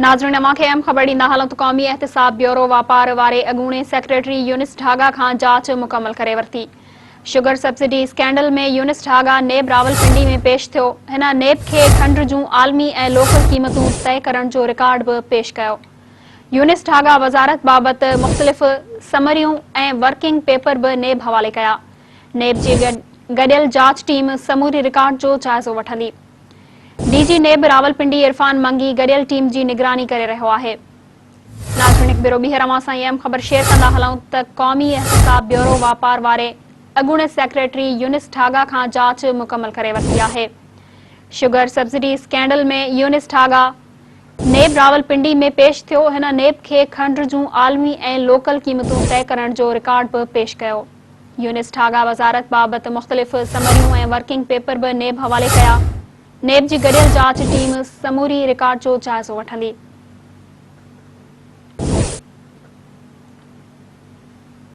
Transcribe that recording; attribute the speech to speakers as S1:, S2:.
S1: ناظرين اوهان کي اهم خبر ڏيندا هلون ته قومي احتساب بيورو واپار واري اڳوڻي سيڪريٽري يونس ڍاڳا کان جاچ مڪمل ڪري ورتي. Sugar subsidy scandal ۾ Younis Dhaga NAB Rawalpindi ۾ پيش ٿيو. هن نيب کي کنڊ جون عالمي ۽ لوڪل قيمتون طئي ڪرڻ جو رڪارڊ به پيش ڪيو. يونس ڍاڳا وزارت بابت مختلف سمريون ۽ ورڪنگ پيپر به نيب حوالي ڪيا. نيب جي گڏيل جاچ ٽيم سموري رڪارڊ جو جائزو وٺندي. D G NAB Rawalpindi Irfan Mangi گڏيل ٽيم جي نگراني ڪري رهيو آهي. ناظرين هڪ ڀيرو ٻيهر اوهان سان هي اهم خبر شيئر ڪندا هلون ته قومي احتساب بيورو واپار واري اڳوڻي سيڪريٽري يونس ڍاڳا کان جاچ مڪمل ڪري ورتي آهي. Sugar subsidy scandal ۾ Younis Dhaga NAB Rawalpindi ۾ پيش ٿيو هن نيب کي کنڊ جون عالمي ۽ لوڪل قيمتون طئي ڪرڻ جو رڪارڊ به پيش ڪيو. يونس ڍاڳا وزارت بابت مختلف سمريون ۽ ورڪنگ پيپر به نيب حوالي ڪيا. نيب جي گڏيل جاچ ٽيم سموري رڪارڊ جو جائزو وٺندي.